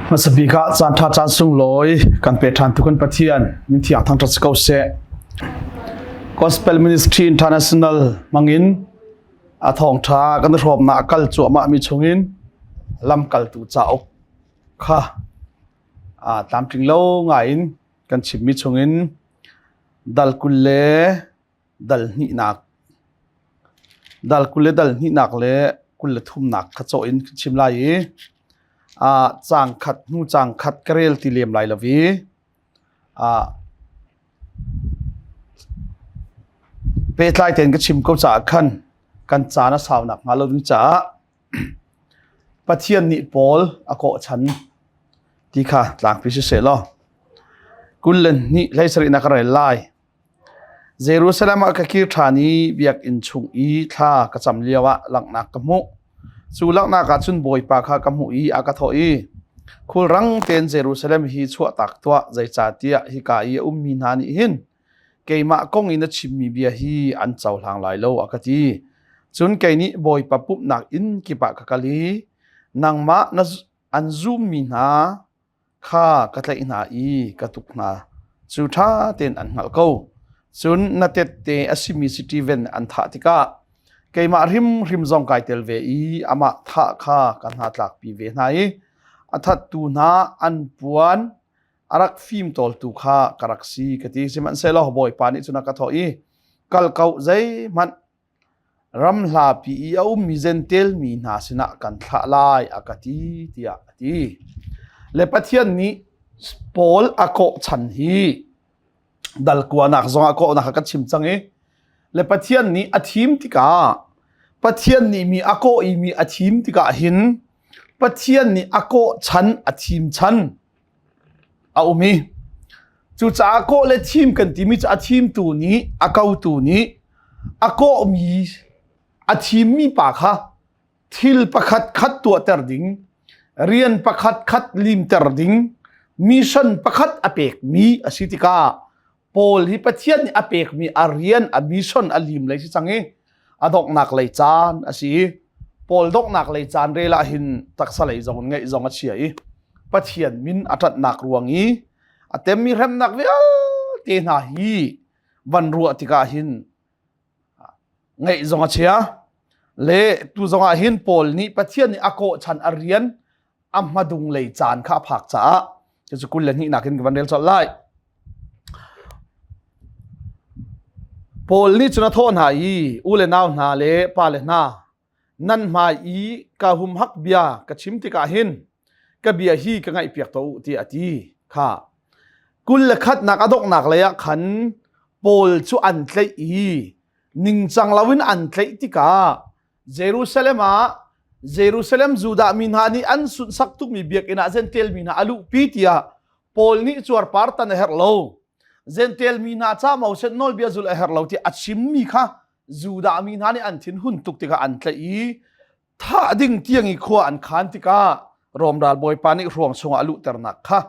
Hmasa bik ah caanṭha caan sunglawi kan pe ṭhan tu kan Pathian min thiang thangṭhat si ko seh. Gospel Ministry International hmangin a thawngṭha kan i hrawmnak a kal cuahmah mi chungin lamkaltu cauk kha tlamtling lo ngai in kan chimmi chungin dal 20 le dal hnihnak dal 20 le dal hnihnak le 23nak kha cawh in kan chim lai i caang khat hnu caang khat ka rel ti lem lai lo i pehtlai tein ka chim ko caah khan kan caan a saunak hnga lo ding caah Pathian nih Paul a kawhchan ti kha tlangpi siseh law 22 hleisarihnak ka rel lai. Jerusalem ah ka kir ṭhan i biakinn chung i thla ka cam lioah langhnak ka hmuh. Cu langhnak ah cun Bawipa kha ka hmuh i a ka thawh i, Khulrang tein Jerusalem hi chuahtak tuah, zeicahtiah hika i a ummi hna nih hin keimah kong i na chimmi bia hi an cohlang lai lo, a ka ti. Cun kei nih Bawipa pumhnak inn kip ah ka kal i nangmah na an zummi hna kha ka tlaih hna i ka tuk hna cu ṭha tein an hngalh ko. Cun na tette a simi Steven an thah tikah keimah hrimhrim zong kai tel ve i amah thah kha ka hna tlakpi ve hna i a thattu hna an puan a rak fimtawltu kha ka rak si ka ti. Sihmanhsehlaw Bawipa nih cun a ka thawh i kal ko zeihmanh Ram hlapi i a ummi Jentail mi hna sinah kan thlah lai a ka ti tiah a ti. Le Pathian nih Paul a kawh chan hi dal kuanak zongah kawhnak a kan chim cang i le Pathian nih a thim tikah Pathian nih mi a kawh i mi a thim tikah hin Pathian nih a kawh chan a thim chan a um i cucaah kawh le thim kan timi cu a thimtu nih a kotu nih a kawhmi a thimmi pa kha thil pakhat khat tuahter ding rian pakhat khat limter ding mission pakhat a pekmi a si tikah Paul hi Pathian nih a pekmi a rian a mission a lim lei si cang i a donghnak lei caan a si i Paul donghnak lei caan rel ah hin taksa lei zong in ngeih zong a chia i Pathian min a ṭanhnak ruang i a temmi hremnak vialte hna hi van ruah tikah hin ngeih zong a chia le tu zong ah hin Paul nih Pathian nih a kawh chan a rian a hmadung lei caan kha a phak caah cucu 22 nak in ka van rel colh lai. Paul nih cun a thawh hna i u le nau hna le pa le hna nan hmai i ka humhak bia ka chim tikah hin ka bia hi ka ngaihpiak tuah u tiah a ti kha 21 nak a donghnak lei ah khan Paul cu an tlaih i ningcang loin an tlaih tikah Jerusalem ah Jerusalem Judah mi hna nih an sunhsak tukmi biakinn ah Jentail mi hna a luhpi tiah Paul nih cuarpar tan a herh lo. Jentail mi hna ca Moses nawlbia zulh a herh lo tiah a chimmi kha Judah mi hna nih an thinhun tuk tikah an tlaih i thah ding tiang i khua an khan tikah Rom ralbawipa nih hruang chungah a luhternak kha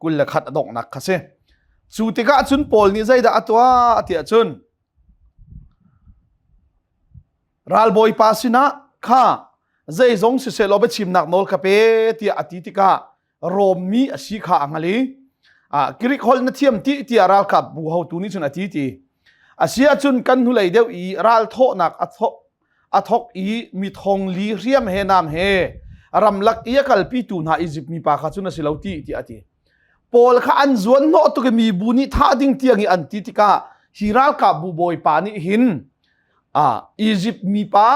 21 a donghnak kha si. Cu tikah cun Paul nih zeidah a tuah tiah cun Ralbawipa sinah kha zeizong siseh law biachimnak nawl ka pe tiah a ti tikah Rom mi a si kha a hngal i Greek holh na thiam ti tiah ralkap bu hotu nih cun a ti ti. A si ahcun kan hnulei deuh i ral thawhnak a thawk a thawk i mi thong li hriam he nam he ramlak i a kalpitu hna Izipt mipa kha cun a si lo ti tiah a ti. Paul kha an zuan hnawh tuk i mibu nih thah ding tiang i an ti tikah hi ralkap bu bawipa nih hin Izipt mipa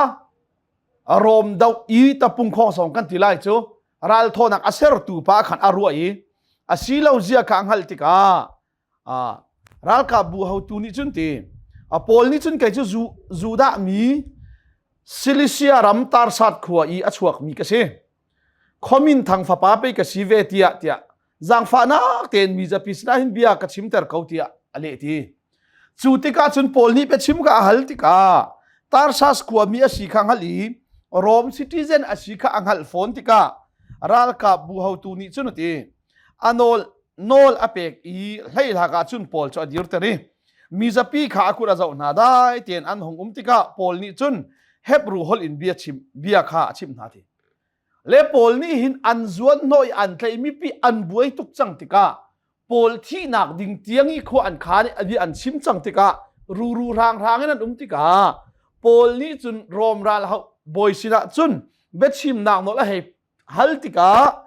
Rom doh i tapung khawng kan ti lai cu ralthawnak a sertu pa khan a ruah i a si lo zia kha a hngalh tikah ralkap bu hotu nih cun ti Paul nih cun kei cu Judah mi Cilicia ram Tarsat khua i a chuakmi ka si khomin thang fapa pei ka si ve tiah tiah zaangfahnak tein mi zapi sinah hin bia ka chimter ko tiah a leh ti cu tikah cun Paul nih biachim ka a hal tikah Tarsas khuami a si kha hngalh i Rome citizen a si kha a hngalh fawn tikah ralkap bu hotu nih cun a ti a nawl nawl a pek i hleihlak ah cun Paul cu a dirter i mizapi kha a kut a zoh hna dai tein an hung um tikah Paul nih cun Hebru holh in bia chim bia kha a chimh hna ti. Le Paul nih hin an zuan hnawh i an tlaihmi pi an buai tuk cang tikah Paul thihnak ding tiang i khua an khaan i an chim cang tikah ruru hrang hrang in an um tikah Paul nih cun Rom ral bawi sinah cun biachimnak nawl a hei hal tikah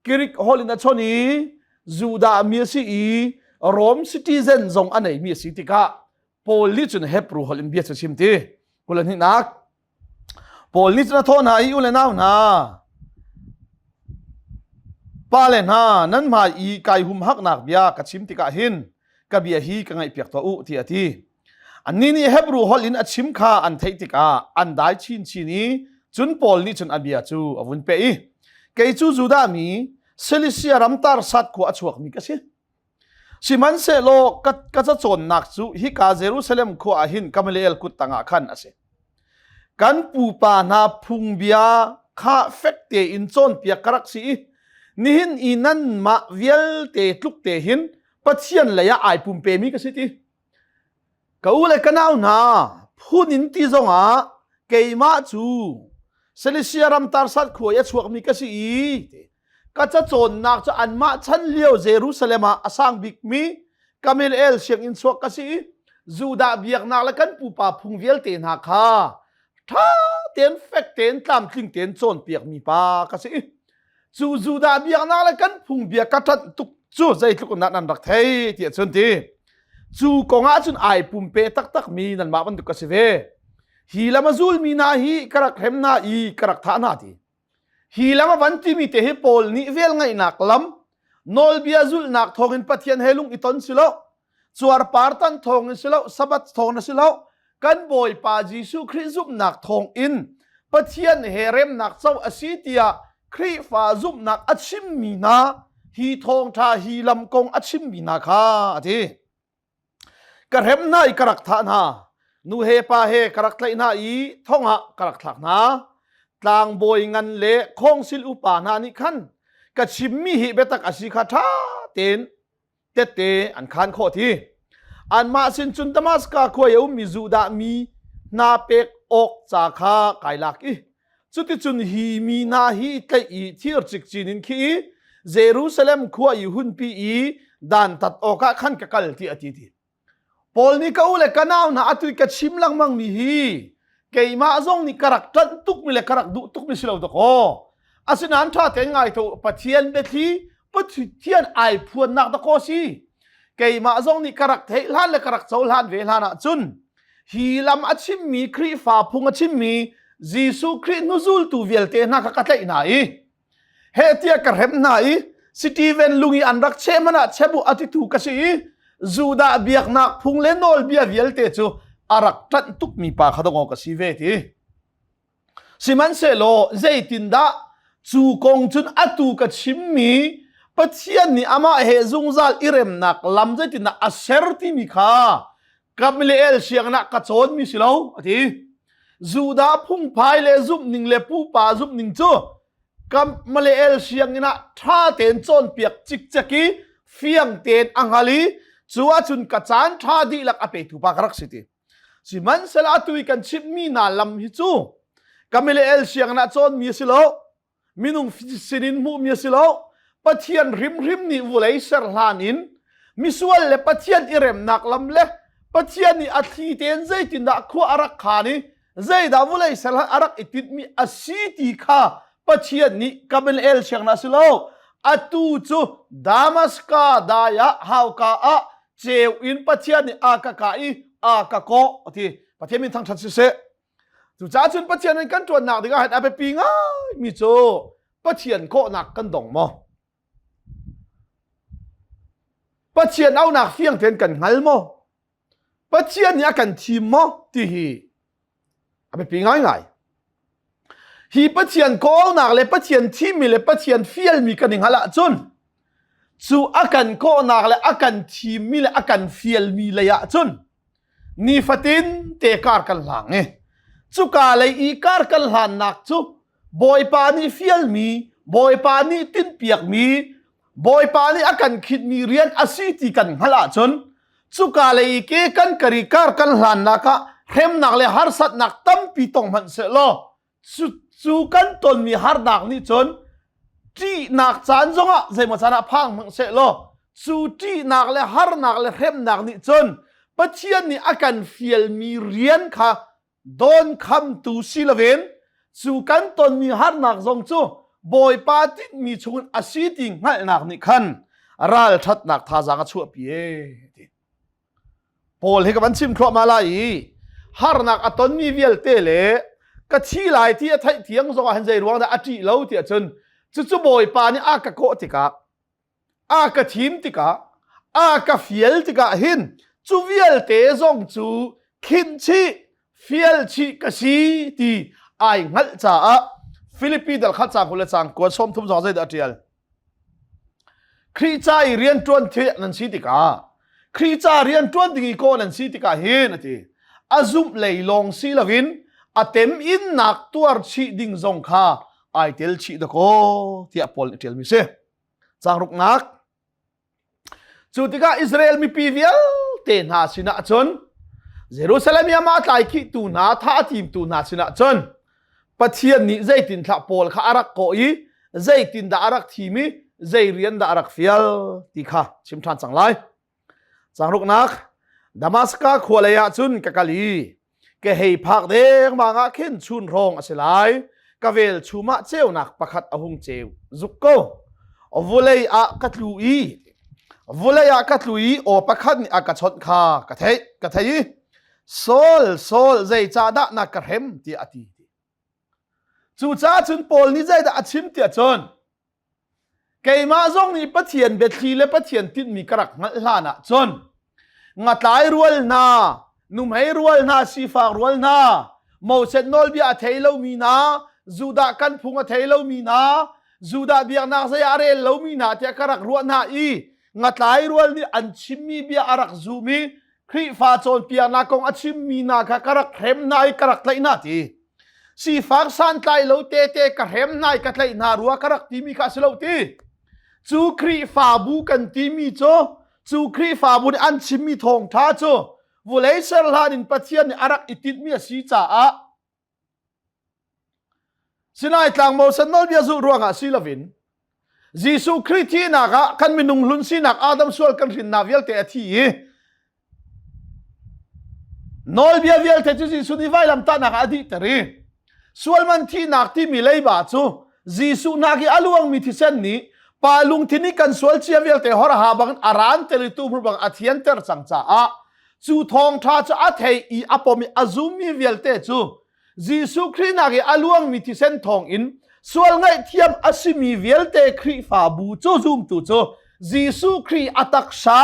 Greek holh in a chon i Judah mi a si i Rome citizen zong a neimi a si tikah Paul nih cun Hebrew holh in bia cu chim ti. Kul hnihnak Paul nih cun a thawh hna i u le nau hna pa le hna nan hmai i kai humhaknak bia ka chim tikah hin ka bia hi ka ngaihpiak tuah u tiah a ti. Annih nih Hebru holh in a chim kha an theih tikah an dai chinchin i cun Paul nih cun a bia cu a vun peh i kei cu Judah mi Cilicia ram Tarsat khua a chuakmi ka si. Sihmanhsehlaw ka, ka cacawnnak cu hika Jerusalem khua ah hin Gamaliel kut tangah khan a si. Kan pupa hna phungbia kha fek tein cawnpiak ka rak si i nihin i nanmah vialte tluk te hin Pathian lei ah ai pumpemi ka si ti. Ka u le ka nau hna, phun in ti zongah keimah cu Cilicia ram Tarsat khua i a chuakmi ka si i ka cacawnnak cu anmah chan lio Jerusalem ah a sang bikmi Gamaliel sianginn chuak ka si i Judah biaknak le kan pupa phung vialte hna kha ṭha tein fek tein tlamtling tein cawnpiakmi pa ka si. Cu Judah biaknak le kan phungbia ka ṭanh tuk cu zeitluk in dah nan rak thei tiah cun ti. Cu kong ah cun ai pumpe taktakmi nanmah bantuk ka si ve. Hi lam a zulmi hna hi ka rak hrem hna i ka rak thah hna ti. Hi lam a van timi te hi Paul nih velngeihnak lam, nawlbia zulhnak thawngin Pathian he lung i ton si lo, cuarpar tan thawngin si lo, Sabbath thawng na si lo, kan Bawipa Jesuh Khrih zumhnak thawngin Pathian he remnak co a si tiah Khrihfa zumhnak a chimmi hna hi thawngṭha hi lam kong a chimmi hna kha a ti. Ka hrem hna i ka rak thah hna. Nu he pa he ka rak tlaih hna i thong ah ka rak thlak hna. Tlangbawi ngan le khawngsil upa hna nih khan ka chimmi hi biatak a si kha ṭha tein tette an khaan khawh ti. Anmah sin cun Damaska khua i a ummi Judah mi hna pek awk ca kha kai lak i Cuticun hi mi hna hi tlaih i thir cikcin in khi i Jerusalem khua i hunpi i dantat awkah khan ka kal ti a ti ti. Paul nih ka u le ka nau hna atu i ka chim lengmang mi hi keimah zong nih ka rak ṭanh tukmi le ka rak duh tukmi si lo dakaw. Asinain ṭha tein ngai to Pathian biathli Pathian ai phuannak dakaw si. Keimah zong nih ka rak theih hlan le ka rak cohlan ve hlan ahcun hi lam a chimmi Khrihfa phung a chimmi Jesuh Khrih hnuzultu vialte hna kha ka tlaih hna i heh tiah ka hrem hna i Stephen lung i an rak cheh hmanh ah chebu a titu ka si i Judah biaknak phung le nawlbia vialte cu a rak ṭanh tukmi pa kha dong ka si ve ti. Sihmanhsehlaw zeitindah cu kong cun atu ka chimmi Pathian nih amah he zungzal i remnak lam zeitindah a ser timi kha Gamliel sianginn ah ka cawnmi si lo a ti. Judah phungphai le zumhning le pupa zumhning cu Gamaliel sianginn ah ṭha tein cawnpiak cikcek i fiang tein a hngal i cu ahcun ka caan ṭha dihlak a petu pa ka rak si ti. Sihmanhsehlaw atu i kan chimhmi hna lam hi cu Gamaliel sianginn ah cawnmi a si lo. Minung sinin hmuhmi a si lo. Pathian hrimhrim nih vulei ser hlan in misual le Pathian i remnak lam le Pathian nih a thli tein zeitindah khua a rak khaan i zeidah vulei ser hlan a rak i tinhmi a si ti kha Pathian nih Gamaliel sianginn ah si lo. Atu cu Damaska dai ah hauka ah ceu in Pathian nih a ka kah i a ka kawh a ti. Pathian min thangṭhat siseh. Cucaah cun Pathian in kan ṭuannak dingah hin a biapi ngaimi cu Pathian kawhnak kan dong maw? Pathian aunak fiang tein kan hngal maw? Pathian nih a kan thim maw? Ti hi a biapi ngaingai. Hi Pathian kawhnak le Pathian thimmi le Pathian fialmi kan i hngalh ahcun cu a kan kawhnak le a kan thimmi le a kan fialmi lei ahcun nifatin te kar kan hlang i cuka lei i kar kan hlannak cu Bawipa nih fialmi Bawipa nih tinhpiakmi Bawipa nih a kan khitmi rian a si ti kan hngalh ahcun cuka lei i ke kan kari kar kan hlannak ah hremnak le harsatnak tampi tong hmanh seh law. Cu, cu kan tonmi harnak nih cun ṭihnak caan zongah zeimaw caan ah phang hmang seh law cu ṭihnak le harnak le hremnak nih cun Pathian nih a kan fialmi rian kha dawnkhamtu si loin cu kan tonmi harnak zong cu Bawipa tinhmi chungin a si ti hngalhnak nih khan ralṭhatnak thazaang a chuahpi ee ti. Paul hi ka van chim thluahmah lai i harnak a tonmi vialte le ka thi lai ti a theih tiang zong ah hin zei ruang dah a ṭih lo ti ahcun cucu Bawipa nih a ka kawh tikah a ka thim tikah a ka fial tikah hin cu vialte zong cu khinh chih fial chih ka si ti ai hngalh caah Filipi dal khat caang 20 le caang kuat 30 zong zeidah a ṭial Khrih ca i rianṭuan thiah nan si tikah Khrih ca rianṭuan ding i kawh nan si tikah hin a ti. A zumh lei lawng si loin a tem innak tuar chih ding zong kha ai tel chih dakaw tiah Paul nih a ṭialmi si. Caang ruknak Cu tikah Israel mipi vialte hna sinah cun Jerusalem i amah tlaikhihtu hna thah a timtu hna sinah cun Pathian nih zeitinthlah Paul kha a rak kawh i zeitindah a rak thim i zei rian dah a rak fial ti kha chim ṭhan cang lai. Caangruknak Damaska khua lei ah cun ka kal i ka hei phak dengmang ah khin chun hrawng a si lai ka velchum ah ceunak pakhat a hung ceu zuk ko vulei ah ka tlu i vulei ah ka tlu i aw pakhat nih a ka chawnh kha ka theih ka thei i Saul Saul zeicahdah na ka hrem tiah a ti cucaah cun Paul nih zeidah a chim tiah cun Keimah zong nih Pathian biathli le Pathian tinhmi ka rak hngalh hlan ah cun ngatlai rual hna, nuhmei rual hna, sifak rual hna, Moses nawlbia a thei lomi hna, Judah kan phung a thei lomi hna, Judah biaknak zei ah a rel lomi hna tiah ka rak ruah hna i ngatlai rual nih an chimmi bia a rak zum i Khrihfa cawnpiaknak kong a chimmi hna kha ka rak hrem hna i ka rak tlaih hna ti. Sifak santlai lo tete ka hrem hna i ka tlaih hna rua ka rak timi kha a si lo ti. Cu Khrihfabu kan timi cu cu Khrihfabu nih an chimmi thawngṭha cu vulei ser hlan in Pathian nih a rak i tinhmi a si caah Sinai tlang Moses nawlbia zulh ruangah si loin Jesuh Khrih thihnak ah kan minung hlun sinak Adam sual kan hrinnak vialte a thi i nawlbia vialte cu Jesuh nih vailamtahnak ah a dihter i sualman thihnak timi leiba cu Jesuh nak i a luangmi thisen nih pa lungthin i kan sual cia vialte horha bangin a ran tel i tuhmur bang a thianter cang caah cu thawngṭha cu a thei i a pom i a zummi vialte cu Jesuh Khrih nak i a luangmi thisen thawngin sual ngaihthiam a simi vialte Khrihfabu cu zumtu cu Jesuh Khrih a taksa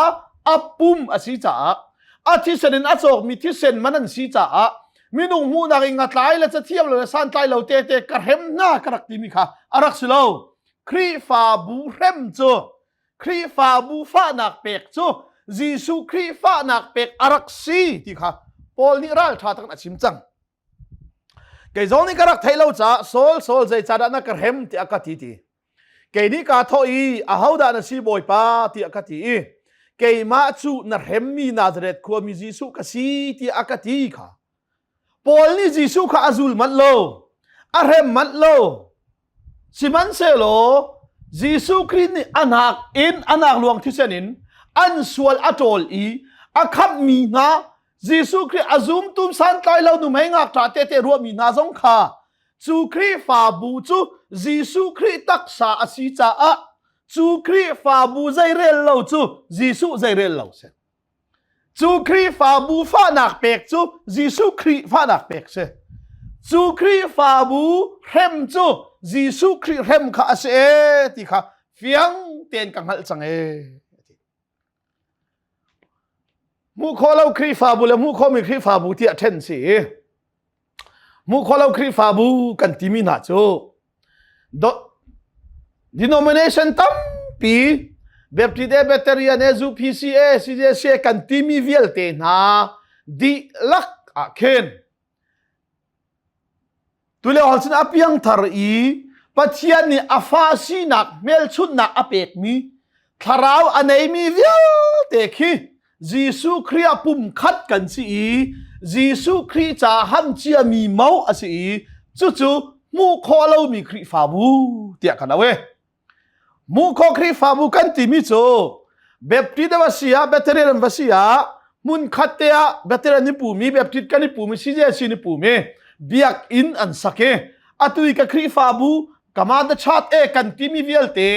a pum a si caah a thisen in a cawkmi thisen man an si caah minung hmuhnak in ngatlai le cathiam lo le santlai lo tete ka hrem hna ka rak timi kha a rak si lo Khrihfabu hrem cu Khrihfabu fahnak pek cu Jesuh Khrih fahnak pek a rak si ti kha Paul nih ralṭha tak in a chim cang. Kei zong nih ka rak theih lo caah Saul Saul zeicahdah na ka hrem tiah ka ti ti. Kei nih kaa thawh i ahodah na si Bawipa tiah ka ti i keimah cu na hremmi Nazareth khuami Jesuh ka si tiah a ka ti kha. Paul nih Jesuh kha a zul manh lo, a hrem manh lo. Sihmanhsehlaw Jesuh Khrih nih a hnak in a nak luang thisen in an sual a ṭawl i a khamhmi hna Jesuh Khrih a zumtu santlai lo nuhmei ngakṭah tete ruahmi hna zong kha cu Khrihfabu cu Jesuh Khrih taksa a si caah cu Khrihfabu zeirel lo cu Jesuh zeirel lo si. Cu Khrihfabu fahnak pek cu Jesuh Khrih fahnak pek si. Cu Khrihfabu hrem cu Jesuh Khrih hrem kha a si ee ti kha fiang tein ka hngalh cang ee. Hmuh khawh lo Khrihfabu le hmuh khawhmi Khrihfabu tiah ṭhen si. Hmuh khawh lo Khrihfabu kan timi hna cu denomination tampi Baptist Presbyterian UPCA CJC kan timi vialte hna dihlak ah khin tulio hal cun a piangthar i Pathian nih a fa sinak hmelchunhnak a pekmi thlarau a neimi vialte khi Jesuh Khrih ah pumkhat kan si i Jesuh Khrih ca ham ciami mo a si i Cucu hmuh khawh lomi Khrihfabu tiah kan auh i hmuh khawh Khrihfabu kan timi cu Baptist va si ah Bethlehem va si ah hmun khat te ah Bethlehem ni pumi Baptist kan i pumi CJC ni pumi biakinn an sak i atu i ka Khrihfabu kama the chat e kan timi vialte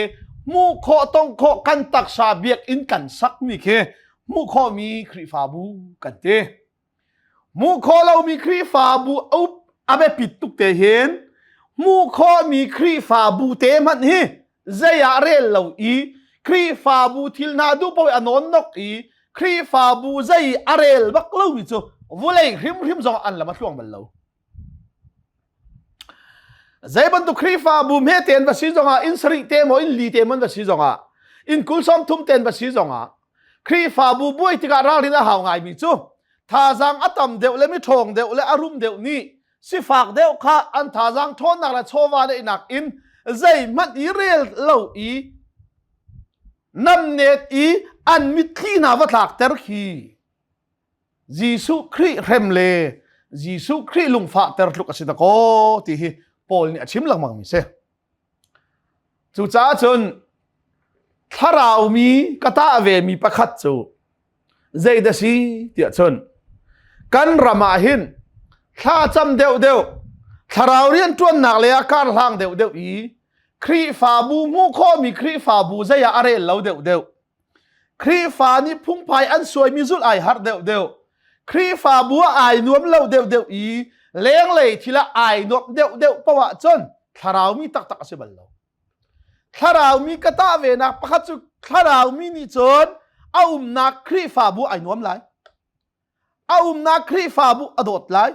hmuh khawh tong khawh kan taksa biakinn kan sakmi khi hmuh khawhmi Khrihfabu kan ti. Hmuh khawh lomi Khrihfabu a biapit tuk te hin hmuh khawhmi Khrihfabu te hmanh hi zei ah rel lo i Khrihfabu thil hna duh paoh a nawn nok i Khrihfabu zei a rel bak lomi cu vulei hrimhrim zong an lam a thluang bal lo. Zei bantuk Khrihfabu hme tein va si zongah inn sarih te maw inn li te maw va si zongah inn kul sawm thum ten va si zongah Khrihfabu buai tikah ralrin a hau ngaimi cu thazaang a tam deuh le mi ṭhawng deuh le a rum deuh nih sifak deuh kha an thazaang ṭhawnnak le chawva neihnak in zeihmanh i rel lo i namnet i an mitthli hna va tlakter khi Jesuh Khrih hrem le Jesuh Khrih lungfahter tluk a si dakaw ti hi Paul nih a chim lengmang mi si. Cucaah cun thlarau mi ka tah ve mi pakhat cu zeidah si tiah cun kan ram ah hin thla cam deuhdeuh thlarau rianṭuannak le ah kar hlang deuhdeuh i Khrihfabu hmuh khawhmi Khrihfabu zei ah a rel lo deuhdeuh Khrihfa nih phungphai an suaimi zulh ai harh deuhdeuh. Khrihfabu ah ai nuam lo deuhdeuh i lenglei thil ah ai nuamh deuhdeuh paoh ahcun thlaraumi taktak a si bal lo. Thlaraumi ka tah venak pakhat cu thlaraumi nih cun a umnak Khrihfabu ai nuam lai. A umnak Khrihfabu a dawt lai.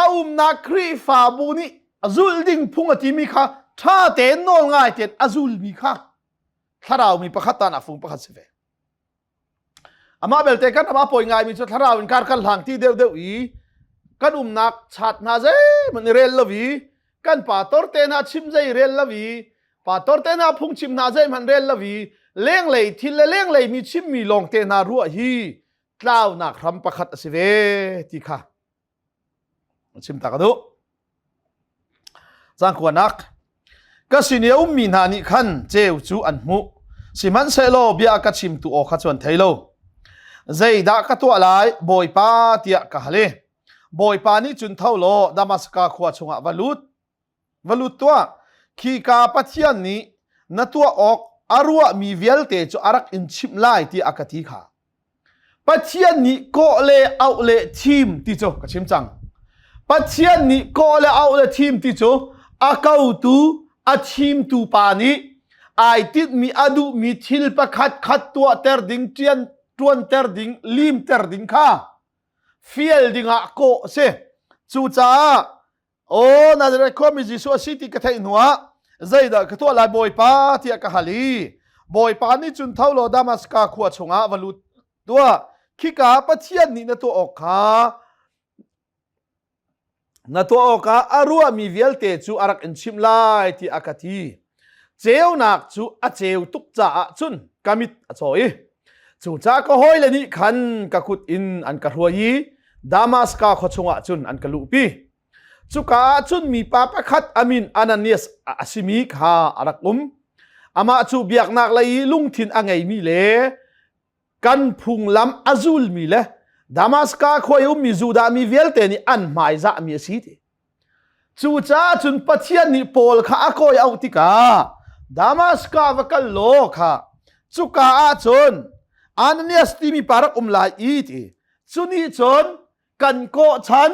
A umnak Khrihfabu nih zulh ding phung a timi kha ṭha tein nawl ngai tein a zulmi kha thlarau mi pakhat tan a fung pakhat si ve. Amah belte kan ram a pawi ngaimi cu thlarau in kar kan hlang ti deuhdeuh i kan umnak chat hna zeihmanh i rel lo i kan pastor te hna chim zei rel lo i pastor te hna phungchim hna zeihmanh rel lo i lenglei thil le lenglei mi chimmi lawng te hna ruah hi tlaunak hram pakhat a si ve ti kha chim ta ka duh. Cangkuanak ka sin i a ummi hna nih khan ceu cu an hmuh sihmanhsehlaw bia ka chimtu aw kha cu an thei lo. Zeidah ka tuah lai Bawipa tiah ka hal i Bawipa nih cun tho law Damaska khua chungah va lut va lut tuah khika Pathian nih na tuah awk a ruahmi vialte cu a rak in chimh lai tiah a ka ti kha. Pathian nih kawh le auh le thim ti cu ka chim cang. Pathian nih kawh le auh le thim ti cu a kotu a thimtu pa nih ai tinhmi a duhmi thil pakhat khat tuahter ding ṭian ṭuanter ding limter ding kha fial dingah kawh a si. Cucaah Aw Nazareth khuami Jesuh a si ti ka theih hnuah zeidah ka tuah lai Bawipa tiah ka hal i Bawipa nih cun tho law Damaska khua chungah va lut tuah khika Pathian nih na tuah awk kha na tuah awkah a ruahmi vialte cu a rak in chimh lai tiah a ka ti. Ceunak cu a ceu tuk caah cun ka mit a caw i cucaah ka hawile nih khan ka kut in an ka hruai i Damaska khua chungah cun an ka luhpi. Cuka ah cun mipa pakhat a min Ananias a simi kha a rak um. Amah cu biaknak lei i lungthin a ngeimi le kan phunglam a zulmi le Damaska khua i ummi Judah mi vialte nih an hmaizahmi a si ti. Cucaah cun Pathian nih Paul kha a kawi auh tikah Damaska va kal law kha cuka ah cun Ananias timi pa rak um lai i ti. Cu nih cun kan kawh chan,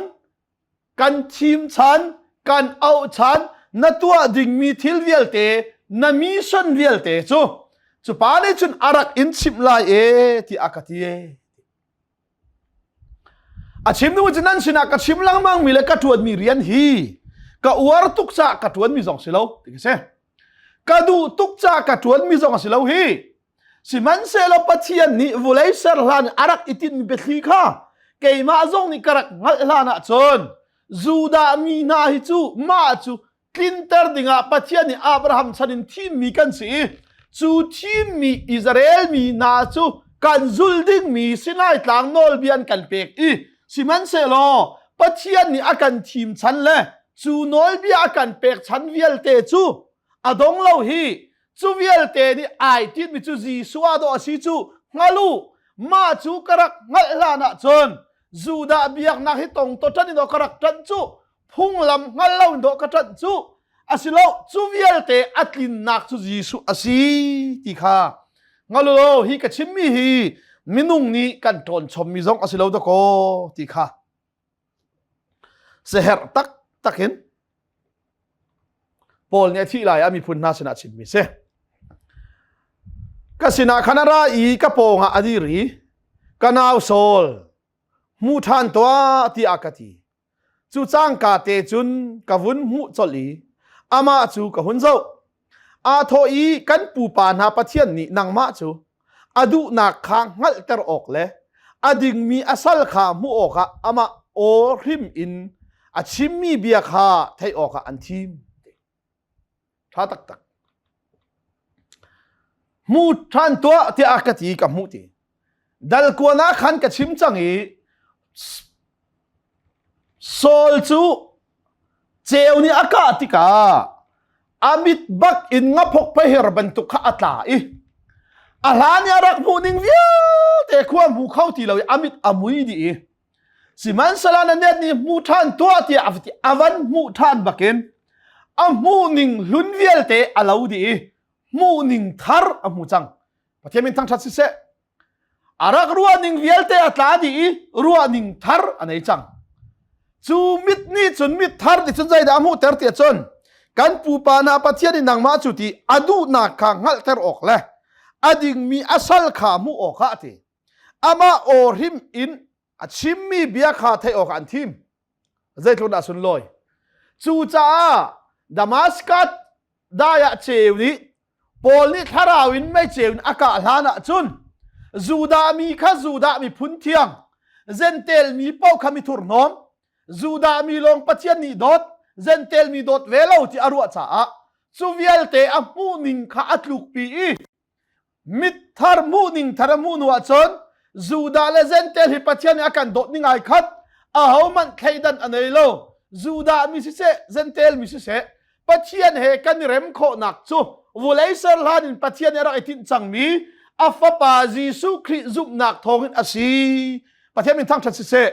kan thim chan, kan auh chan, na tuah dingmi thil vialte, na mission vialte cu cu pa nih cun a rak in chimh lai e ti a ka ti e. A chim ding cu nan sinah ka chim lengmang mi le ka ṭuanmi rian hi ka uar tuk caah ka ṭuanmi zong si lo ti ka si. Ka duh tuk caah ka ṭuanmi zong a si lo hi. Sihmanhsehlaw Pathian nih vulei ser hlan a rak i tinhmi biathli kha keimah zong nih ka rak hngalh hlan ah cun Judah mi hna hi cu mah cu tlinter dingah Pathian nih Abraham chan in thimmi kan si i cu thimmi Israel mi hna cu kan zul dingmi Sinai tlang nawlbia an kan pek i sihmanhsehlaw Pathian nih a kan thim chan le Cu nawlbia a kan pek chan vialte cu a dong lo hi. Cu vialte nih ai tinhmi cu Jesuh ah dawh a si cu hngal u. Mah cu ka rak hngalh hlan ah cun Judah biaknak hi tong to ṭan in ka rak ṭanh cu phunglam hngal lo in dawh ka ṭanh cu asilo cu vialte a tlinnak cu Jesuh a si ti kha hngal u law hi ka chimmi hi minung nih kan ṭawn chommi zong a si lo dakaw ti kha seherh taktak in Paul nih a thih lai ah miphun hna sinah chimmi si. Ka sinah khan a ra i ka pawngah a dir i ka nau Saul hmu ṭhan tuah tiah ka ti. Cu cangka te cun ka vun hmuh colh i amah cu ka hun zoh. Aa thawh i kan pupa hna Pathian nih nangmah cu a duhnak kha hngalhter awk le a dingmi a sal kha hmuh awkah amah aw hrim in a chimmi bia kha theih awkah an thim. Ṭha taktak. Hmu ṭhan tuah tiah ka ti ka hmuh ti. Dal kuan ah khan ka chim cang i Saul cu ceu nih a kah tikah a mit bak in ngaphok phaher bantuk kha a tla i a hlan i a rak hmuh ning vialte khua hmu kho ti lo i a mit a mui dih i sihmanhsehlaw na net nih hmu ṭhan tuah tiah a ti a van hmuh ṭhan bakin a hmuh ning hlun vialte a lo dih i hmuh ning thar a hmu cang Pathian min thangṭhat siseh a rak ruah ning vialte a tla dih i ruah ning thar a nei cang cu mit nih cun mit thar nih cun zeidah a hmuhter tiah cun kan pupa hna Pathian in nangmah cu ti a duhnak kha hngalhter awk le a dingmi a sal kha hmuh awkah a ti amah aw hrim in a chimmi bia kha theih awkah an thim zeitluk dah sunlawi cucaah Damascus dai ah ceu nih Paul nih thlarau in mei ceu in a kah hlan ah cun Judah mi kha Judah miphun thiang Gentel mi paoh kha mi thurhnawm Judah mi lawng Pathian nih dawt Gentel mi dawt ve lo ti a ruah caah cu vialte a hmuh ning kha a tlukpi i Mit thar hmuh ning thar a hmuh hnu ahcun Judah le Gentel hi Pathian nih a kan dawt ning ai khat. Ahohmanh thleidan a nei lo. Judah mi siseh, Gentel mi siseh, Pathian he kan i rem khawhnak cu vulei ser hlan in Pathian nih a rak i tinh cangmi a fapa Jesuh Khrih zumhnak thawngin a si. Pathian min thangṭhat siseh.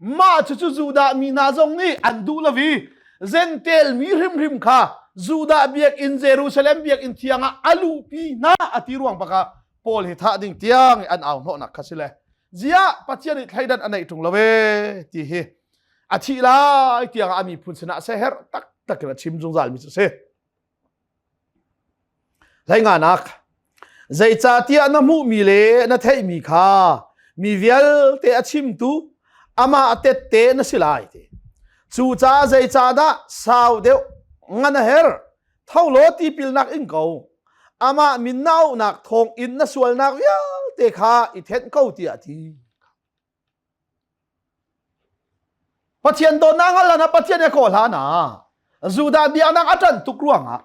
Mah cucu Judah mi hna zong nih an duh lo i Gentel mi hrimhrim kha Judah biakinn Jerusalem biakinn thiang ah a luhpi hna a ti ruang bak ah Paul hi thah ding tiang an au hnawhnak kha si le ziah Pathian nih thleidan a neih ṭung lo e ti hi a thih lai tiang ah a miphun sinah seherh taktak in a chim zungzal mi cu a si. Hleinganak zeicahtiah na hmuhmi le na theihmi kha mi vialte a chimtu amah tette na si lai ti. Cucaah zeicahdah sau deuh ngan a herh? Tho law tipilnak in ko. Amah min na auhnak thawng in na sualnak vialte kha i thenh ko tiah a ti. Pathian dawtnak hngal hlan ah Pathian he kawl hlan ah Judah biaknak a ṭanh tuk ruangah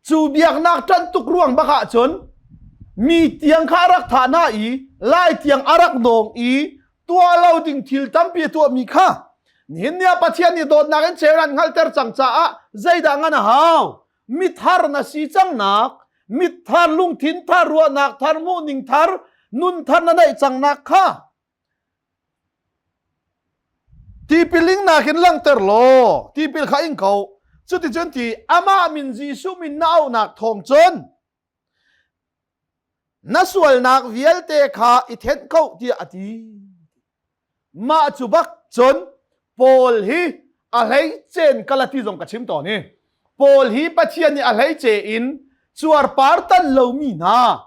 cu biaknak ṭanh tuk ruang bak ah cun mi tiang kha a rak thah hna i lai tiang a rak nawng i tuah lo ding thil tampi a tuahmi kha nihin ni ah Pathian nih dawtnak in ceu an hngalhter cang caah zeidah ngan a hau mithar na si cangnak mithar lungthin thar ruahnak thar hmuhning thar nun thar na neih cangnak kha Tipil ingnak in langhter law tipil kha ing ko. Cuticun ti amah min Jesuh min na auhnak thawng cun na sualnak vialte kha i thenh ko tiah a ti. Mah cu bak cun Paul hi a hleicen kalati zong ka chim tawn i Paul hi Pathian nih a hleice in cuarpar tan lomi hna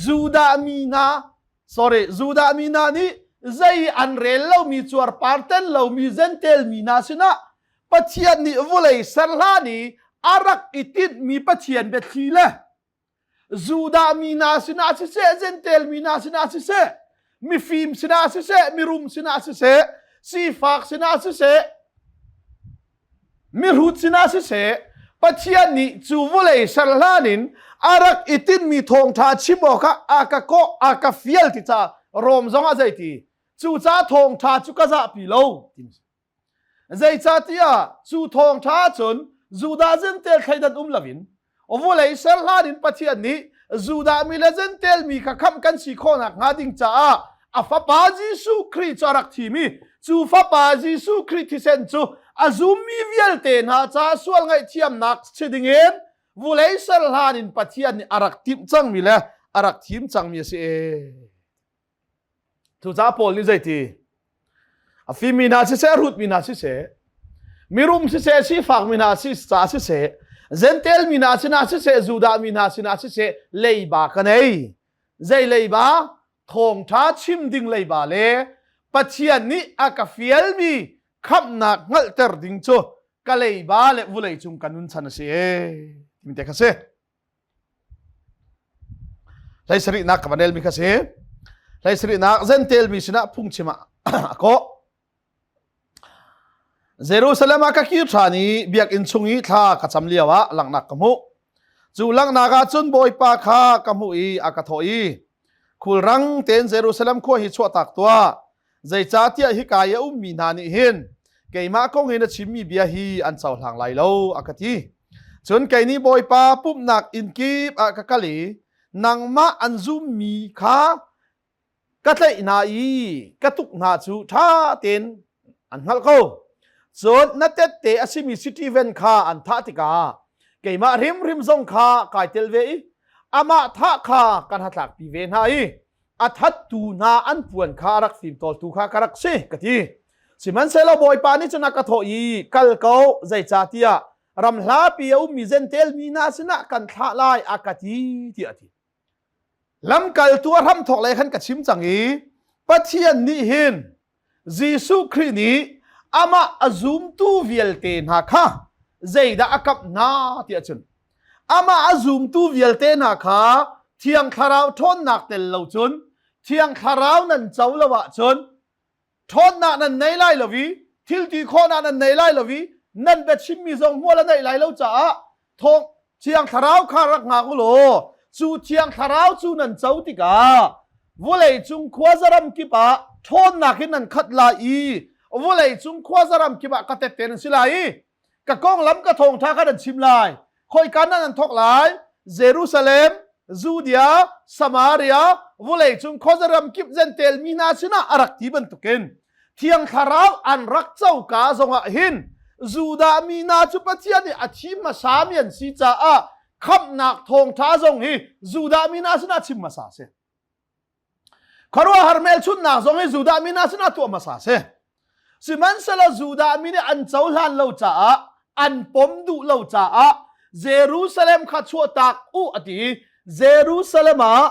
Judah mi hna sorry Judah mi hna nih zei an rel lomi cuarpar tel lomi Gentel mi hna sinah Pathian nih vulei ser hlan i a rak i tinhmi Pathian biathli le Judah mi hna sinah siseh Gentel mi hna sinah siseh mifim sinah siseh mirum sinah siseh sifak sinah siseh Mihrut sinah siseh, Pathian nih cu vawlei ser hlan in a rak i tinhmi thawngṭha chim awkah a ka kawh, a ka fial ti caah Rom zongah zeiti? Cucaah thawngṭha cu ka zahpi lo. Zeicahtiah cu thawngṭha cun Judah Jentail thleidan um loin vulei ser hlan in Pathian nih Judah mi le Jentail mi kha khamh kan si khawhnak hnga ding caah a fapa Jesuh Khrih cu a rak thim i cu fapa Jesuh Khrih thisen cu a zummi vialte hna caah sual ngaihthiamnak si dingin vulei ser hlan in Pathian nih a rak timh cangmi le a rak thim cangmi a si. Cucaah Paul nih zeiti? A fimmi hna siseh, a rutmi hna siseh, mirum siseh, sifakmi hna si ca siseh, Jentail mi hna sinah siseh, Judah mi hna sinah siseh, leiba ka nei. Zei leiba? Thawngṭha chim ding leiba le Pathian nih a ka fialmi khamhnak hngalhter ding cu ka leiba le vulei cung ka nun chan a si ee. Timi te kha si. Hleisarihnak ka van relmi kha si. Hleisarihnak Jentail mi sinah phungchim ah a kawh. Jerusalem ah ka kir ṭhan i biakinn chung i thla ka cam lio ah langhnak ka hmuh. Cu langhnak ah cun Bawipa kha ka hmuh i a ka thawh i, Khulrang tein Jerusalem khua hi chuahtak tuah. Zeicahtiah hika i a ummi hna nih hin keimah kong in a chimmi bia hi an cohlang lai lo, a ka ti. Cun kei nih Bawipa pumhnak inn kip ah ka kal i nangmah an zummi kha ka tlaih hna i ka tuk hna cu ṭha tein an hngalh ko. Cun na tette a simi Steven kha an thah tikah keimah hrimhrim zong kha kai tel ve i amah thah kha kan hnatlakpi ve hna i a thattu hna an puan kha a rak fimtawltu kha ka rak si ka ti. Sihmanhsehlaw Bawipa nih cun a ka thawh i kal ko zeicahtiah ram hlapi a ummi Jentail mi hna sinah kan thlah lai a ka ti tiah a ti. Lamkaltu a hramthawk lei khan ka chim cang i Pathian nih hin Jesuh Khrih nih amah a zumtu vialte hna kha zeidah a kamh hna tiah cun amah a zumtu vialte hna kha Thiang Thlarau ṭhawnnak tel lo cun Thiang Thlarau nan co lo ahcun ṭhawnnak nan nei lai lo i thil ti khawhnak nan nei lai lo i nan biachimmi zong hmual a neih lai lo caah thawng Thiang Thlarau kha rak ngak u law cu Thiang Thlarau cu nan co tikah vulei cung khuazaram kip ah ṭhawnnak in nan khat lai i vulei cung khuazaram kip ah ka tette nan si lai i ka konglam ka thawngṭha kha nan chim lai khoika nan an thawk lai Jerusalem Judea Samaria vulei cung khuazaram kip Jentail mi hna sinah a rak ti bantukin Thiang Thlarau an rak coka zongah hin Judah mi hna cu Pathian nih a thim hmasami an si caah khamhnak thawngṭha zong hi Judah mi hna sinah chim hmasa a si. Khuaruahhar hmelchunhnak zong hi Judah mi hna sinah tuah hmasa a si. Sihmanhsehlaw Judah mi nih an cohlan lo caah an pom duh lo caah Jerusalem kha chuahtak u a ti i Jerusalem ah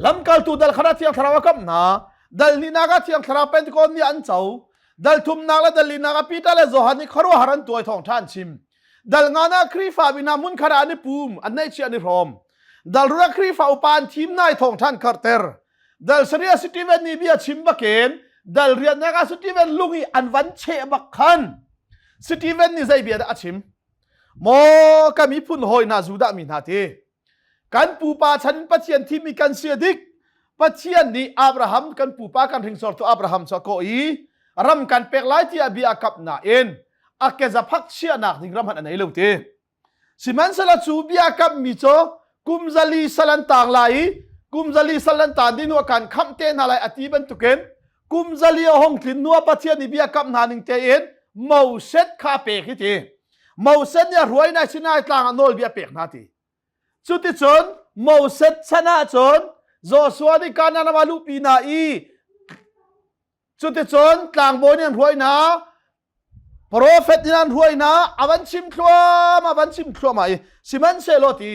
Lamkaltu dal khat ah Thiang Thlarau a kamh hna. Dal hnihnak ah Thiang Thlarau Pentecost ni an co. Dal thumnak le dal linak ah Peter le Johan nih khuaruahhar an tuai thawngṭha an chim. Dal ngan ah Khrihfa mi hna hmunkhat ah an i pum, an neihchiah an i hrawm. Dal ruk ah Khrihfa upa an thim hna i thawngṭha an karhter. Dal sarih ah Stephen nih bia chim bakin dal riatnak ah Stephen lung i an van cheh bak khan Stephen nih zei bia dah a chim? Maw ka miphun hawi hna Judah mi hna ti Kan pupa chan in Pathian thimmi kan si a dik. Pathian nih Abraham kan pupa kan hringsortu Abraham cu a kawh i ram kan pek lai tiah bia a kamh nain a kezaphak chiahnak ding ram hmanh a nei lo ti. Sihmanhsehlaw cu bia kamhmi cu kum zali sal an tang lai i kum zali sal an tan dih hnu ah kan khamh te hna lai a ti bantukin kum zali a hong tlin hnu ah Pathian nih bia kamh hna ning tein Moses kha a pek hi ti. Moses nih a hruai hna Sinai tlang ah nawlbia a pek hna ti. Cuticun Moses chan ahcun Joshua nih Kanaan ram ah luhpi hna i cuticun tlangbawi nih an hruai hna profet nih an hruai hna a van chim thluam a van chim thluahmah i sihmanhsehlaw ti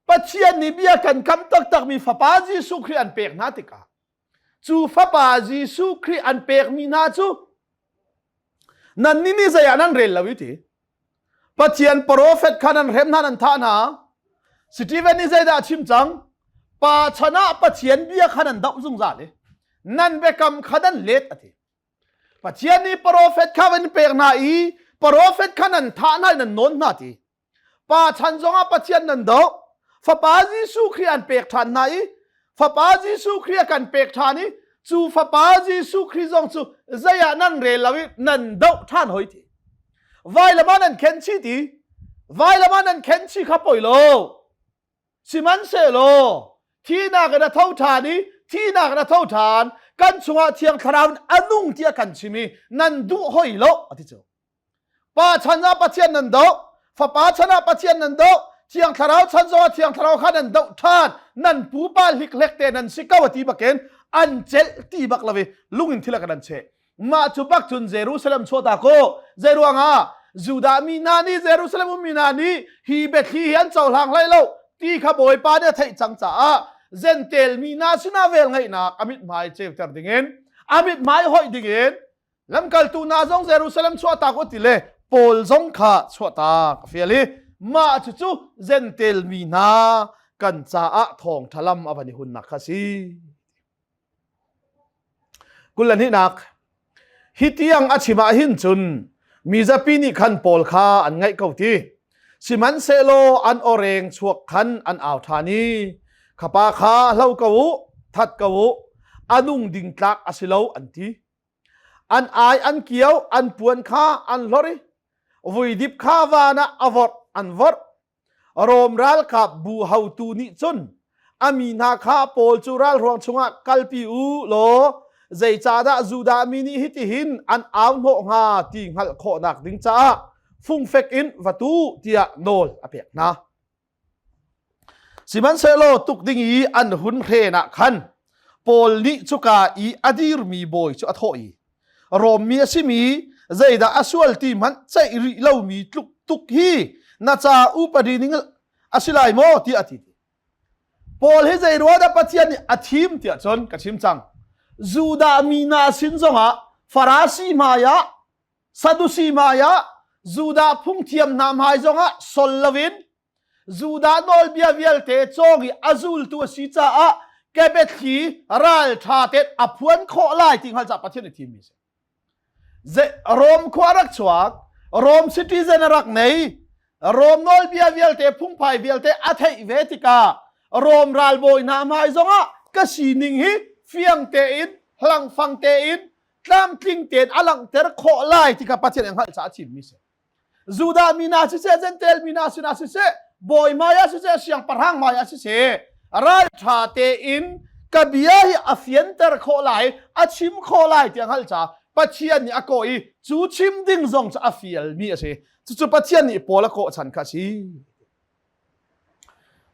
Pathian nih bia kan kam taktakmi fapa Jesuh Khrih an pek hna tikah cu fapa Jesuh Khrih an pekmi hna cu nannih nih zei ah nan rel lo i ti Pathian profet kha nan hrem hna nan thah hna Stephen nih zeidah a chim cang pa chan ah Pathian bia kha nan doh zungzal i nan biakam kha nan let a ti Pathian nih profet kha van pek hna i profet kha nan thah hna i nan nawn hna ti Pa chan zongah Pathian nan doh. Fapa Jesuh Khrih an pek ṭhan hna i Fapa Jesuh Khrih a kan pek ṭhan i Cu fapa Jesuh Khrih zong cu zei ah nan rel lo i nan doh ṭhan hoi ti. Vailam ah nan khen chih ti. Vailam ah nan khen chih kha poi lo. Sihmanhsehlaw thihnak in a tho ṭhan i thihnak in a tho ṭhan kan chungah Thiang Thlarau in a nung tiah kan chim i nan duh hoi lo a ti cu. Pa chan ah Pathian nan doh, Fapa chan ah Pathian nan doh, Thiang Thlarau chan zongah Thiang Thlarau kha nan doh ṭhan, nan pupa hlikhlek te nan si ko a ti bakin an celh ti bak lo i lung in thil a kan an cheh. Mah cu bak cun Jerusalem chuahta ko. Zeiruangah Judah mi hna nih Jerusalem ummi hna nih hi biathli hi an cohlang hlei lo ti kha Bawipa nih a theih cang caah Jentail mi hna sinah velngeihnak a mithmai ceuter dingin a mithmai hoih dingin lamkaltu hna zong Jerusalem chuahtak u ti le Paul zong kha chuahtak a fial i mah cucu Jentail mi hna kan caah thawngṭha lam a van i hunnak kha a si. 22nak Hi tiang a chim ah hin cun mizapi nih khan Paul kha an ngaih ko ti. Sihmanhsehlaw an awreng chuak khan an au ṭhan i kha pa kha hlo ko u, that ko u, a nung ding tlak a si lo an ti. An ai an kio, an puan kha an hlorh i vuidip kha van ah a vorh an vorh. Rom ralkap bu hotu nih cun a mi hna kha Paul cu ralhruang chungah kalpi u law zeicahdah Judah mi nih hitihin an au hnawh hnga ti hngalh khawhnak ding caah fungfek in va tu tiah nawl a pek hna. Sihmanhsehlaw tuk ding i an hun hren ah khan Paul nih cuka i a dirmi bawi cu a thawh i Rom mi a simi zeidah a sual ti hmanh ceih rih lomi tluk tuk hi na ca upadi ning a si lai maw tiah a ti. Paul hi zei ruah dah Pathian nih a thim tiah cun ka chim cang. Judah mi hna sin zongah Farasi hmai ah Sadusi hmai ah Judah phungthiam hna hmai zongah sol loin Judah nawlbia vialte cawng i a zultu a si caah kebethli ralṭha tein a phuan khawh lai ti hngal caah Pathian nih thimmi a si. Rom khua rak chuak, Rom citizen a rak nei, Rom nawlbia vialte phungphai vialte a theih ve tikah Rom ralbawi hna hmai zongah ka sining hi fiang tein, hlangfang tein, tlamtling tein a langhter khawh lai ti kha Pathian nih a hngalh caah a thimmi a si. Judah mi hna siseh, Jentail mi hna sinah siseh, bawi hmai ah siseh, siangpahrang hmai ah siseh, ralṭha tein ka bia hi a fianter khawh lai, a chim khawh lai ti a hngalh caah Pathian nih a kawh i cu chim ding zong cu a fialmi a si. Cucu Pathian nih Paul a kawh chan kha a si.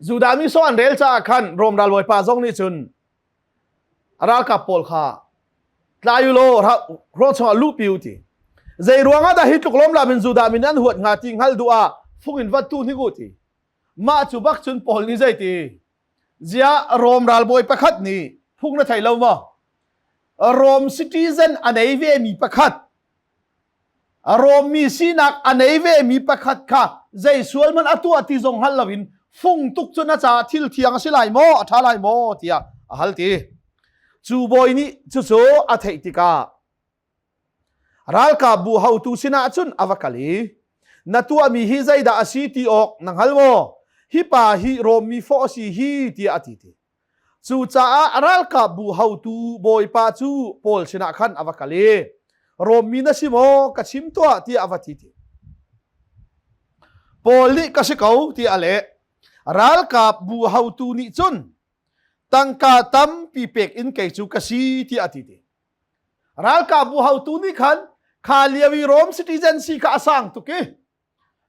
Judah mi sawh an rel caah khan Rom ralbawipa zong nih cun ralkap pawl kha tlai u law hrawng chungah luhpi u ti zei ruangah dah hi tluk lawmlam in Judah mi nan huat hnga ti hngal duh ah fung in vat tu hnik u ti mah cu bak cun Paul nih zei ti zia Rom ralbawi pakhat nih phung na thei lo maw Rom citizen a nei ve mi pakhat Rom mi sinak a nei vemi pakhat kha zei sual hmanh a tuah ti zong hngal loin fung tuk cu na caah thil thiang a si lai maw a ṭha lai maw tiah a hal ti. Cu bawi nih cucu a theih tikah ralkapbu hotu sinah cun a va kal i na tuahmi hi zeidah a si ti awk na hngal maw? Hi pa hi Rom mi fawh a si hi tiah a ti ti. Cucaah ralkapbu hotu bawipa cu Paul sinah khan a va kal i Rom mi na si maw ka chim tuah tiah a va ti ti. Paul nih ka si ko tiah a leh. Ralkapbu hotu nih cun tangka tampi pek in kei cu ka si tiah a ti ti. Ralkapbu hotu nih khan kha lio i Rom citizen si kha a sang tuk i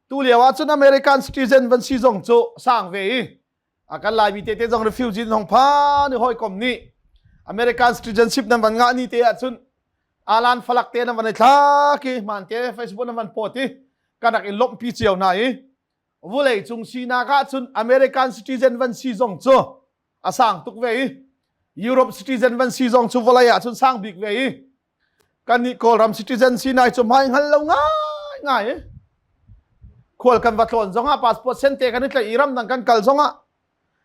tu lio ah cun American citizen van si zong cu sang ve i a kan Laimi tete zong refugee hong phan i hawikom nih American citizenship nan van ngah ni te ahcun alan falak te nan van i thlak i hmaan te Facebook nan van post i kan rak i lawmhpi cio hna i vulei cung sinak ahcun American citizen van si zong cu a sang tuk ve i Europe citizen van si zong cu vawlei ahcun sang bik ve i Kannih Kawlram citizen si nai cu hmai hngal lo ngai ngai. Khual kan va tlawn zongah passport sente kan i tlaih i ramdang kan kal zongah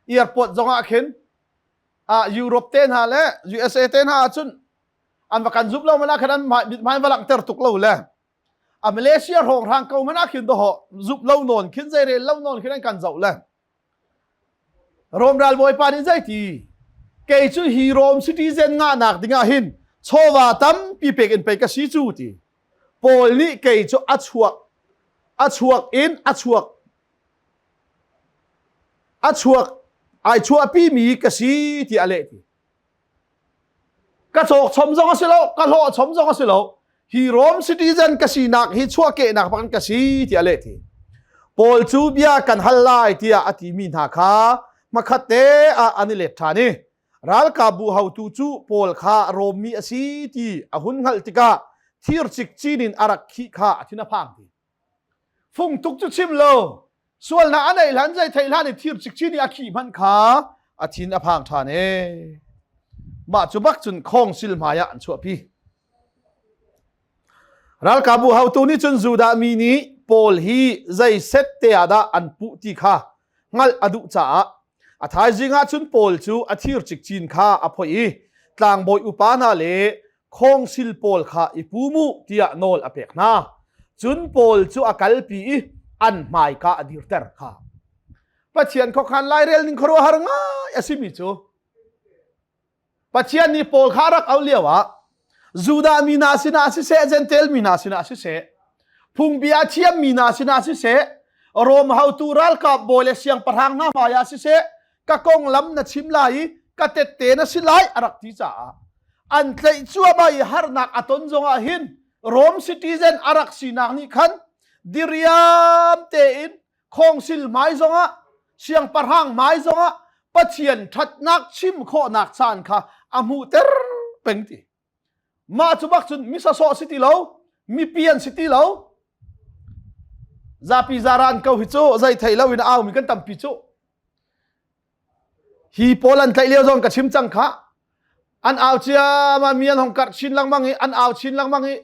airport zongah khin ah Europe te hna le USA te hna ahcun an va kan zumh lo mana khan an mithmai va langhter tuk lo le a Malaysia hrawng hrang ko mana khin doho zumh lo nawn khin zeirel lo nawn khin an kan zoh le Rom ralbawipa nih zeiti? Kei cu hi Rome citizen ngahnak dingah hin chawva tampi pek in pei ka si cu ti. Paul nih kei cu a chuak a chuak in a chuak a chuak ai chuahpi mi ka si ti a leh ti. Ka cawk chom zong a si lo, ka hlawh chom zong a si lo. Hi Rome citizen ka sinak hi chuahkehnak bak in ka si tiah a leh ti. Paul cu bia kan hal lai tiah a timi hna kha hmakhat te ah an i let ṭhan i ralkapbu haotu cu Paul kha Rom mi a si ti a hun hngalh tikah thir cikcin in a rak khih kha a thin a phang ti. Fung tuk cu chim lo, sualnak a neih hlan zei theih hlan i thir cikcin i a khih hmanh kha a thin a phang ṭhan ee. Mah cu bak cun khawngsil hmai ah an chuahpi. Ralkapbu haotu nih cun Judah mi nih Paul hi zei set te ah dah an puh ti kha hngalh a duh caah a thaizing ah cun Paul cu a thir cikcin kha a phoih i tlangbawi upa hna le khawngsil pawl kha i pu mu tiah nawl a pek hna. Cun Paul cu a kalpi i an hmaika a dirter kha. Pathian khuakhan lairel ning khuaruahhar ngai a simi cu Pathian nih Paul kha a rak auh lio ah Judah mi hna sinah siseh, Jentail mi hna sinah siseh, phungbia a thiam mi hna sinah siseh, Rom haotu ralkap bawi le siangpahrang hna hmaiah siseh, ka konglam na chim lai i ka tette na si lai a rak ti caah an tlaih cuahmah i harnak a ton zongah hin Rom citizen a rak sinak nih khan diriam tein khawngsil hmai zongah siangpahrang hmai zongah Pathian ṭhatnak chim khawhnak caan kha a hmuhter peng ti. Mah cu bak cun misasawh si ti lo, mipi an si ti lo. Zapi zaran ko hi cu zei thei lo in a aumi kan tampi cu. Hi pawl an tlaih lio zong ka chim cang kha. An au ciama mi an hong karh chin lengmang i an au chin lengmang i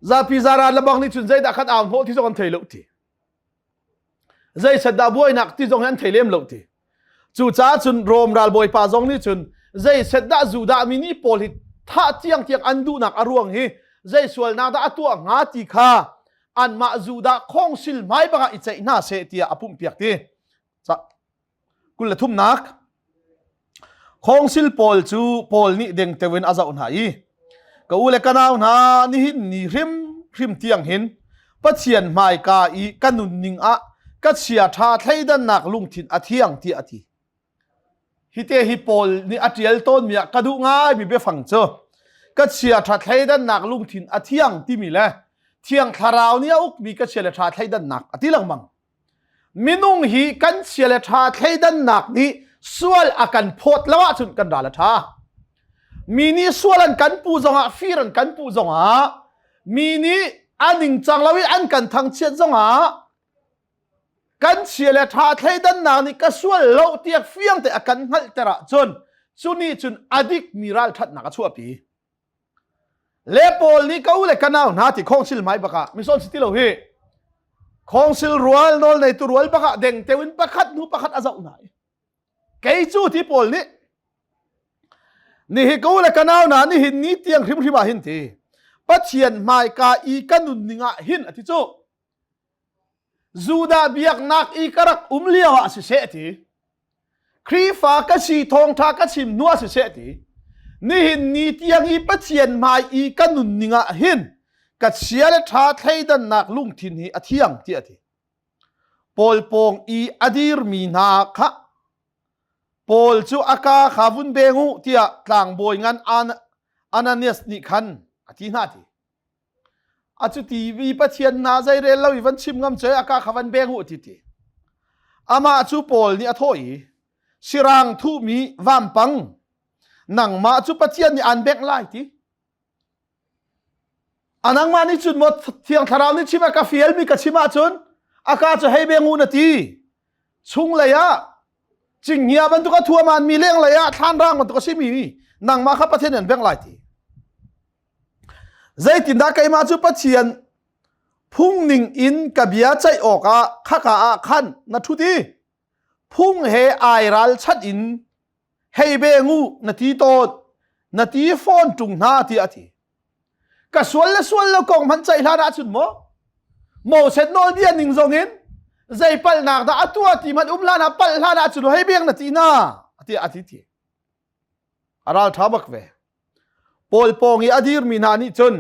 zapi zaran le bang nih cun zeidah khan au hnawh ti zong an thei lo ti. Zei set dah buainak ti zong hi an thei lem lo ti. Cucaah cun Rom ralbawipa zong nih cun zei set dah Judah mi nih pawl hi thah tiang tiang an duhnak a ruang hi zei sualnak dah a tuah hnga ti kha anmah Judah khawngsil hmai bangah i ceih hna seh tiah a pumhpiak ti. 23nak Khawngsil pawl cu Paul nih dengteo in a zoh hna i ka u le ka nau hna nihin ni hrim hrim tiang hin Pathian hmaika i ka nunning ah ka chia ṭha thleidannak lungthin a thiang tiah a ti. Hite hi Paul nih a ṭial tawnmi ah ka duh ngaimi biafang cu ka chia ṭha thleidannak lungthin a thiang timi le Thiang Thlarau nih a ukmi ka chia le ṭha thleidannak a ti lengmang. Minung hi kan chia le ṭha thleidannak nih sual a kan phawt lo ahcun kan ral a ṭha. Mi nih sual an kan puh zongah, fir an kan puh zongah, mi nih a ningcang lo i an kan thangchiat zongah kan chia le ṭha thleidannak nih ka sual lo tiah fiang te a kan hngalhter ahcun cu nih cun a dikmi ralṭhatnak a chuahpi. Le Paul nih ka u le ka nau hna ti khawngsil hmai bakah mison si ti lo hi khawngsil rual nawl neitu rual bakah dengteo in pakhat hnu pakhat a zoh hna i kei cu ti Paul nih nihi ka u le ka nau hna nihin ni tiang hrimhrim ah hin ti Pathian hmaika i ka nunning ah hin a ti cu Judah biaknak i ka rak um lio ah siseh ti Khrihfa ka si thawngṭha ka chim hnu ah siseh ti nihin ni tiang i Pathian hmai i ka nunning ah hin ka chia le ṭha thleidannak lungthin hi a thiang tiah a ti. Paul pawng i a dirmi hna kha Paul cu a ka kha vun beng u tiah tlangbawi ngan Ananias nih khan a ti hna ti. A cu ti vi Pathian hna zeirel lo i van chim ngam cu a ka kha van beng u ti ti. Amah cu Paul nih a thawh i sirang thuhmi vampang nangmah cu Pathian nih aan bengh lai ti. A nangmah nih cun maw Thiang Thlarau nih chim a ka fialmi ka chim ahcun a ka cu hei beng u na ti. Chunglei ah cinghngia bantuk a thuaman mi lenglei ah thlanrang bantuk a simi nangmah kha Pathian an bengh lai ti. Zeitindah keimah cu Pathian phung ning in ka bia ceih awkah khaka ah khan na ṭhut i phung he ai ralchanh in hei beng u na ti tawn na ti fawn ṭung hna tiah a ti. Ka sual le sual lo kong hmanh ceih hlan ahcun maw Moses nawlbia ning zong in zei palhnak dah a tuah ti hmanh um hlan ah palh hlan ahcun hei beng na ti na tiah a ti ti. A ralṭha bak ve. Paul pawng i a dirmi hna nih cun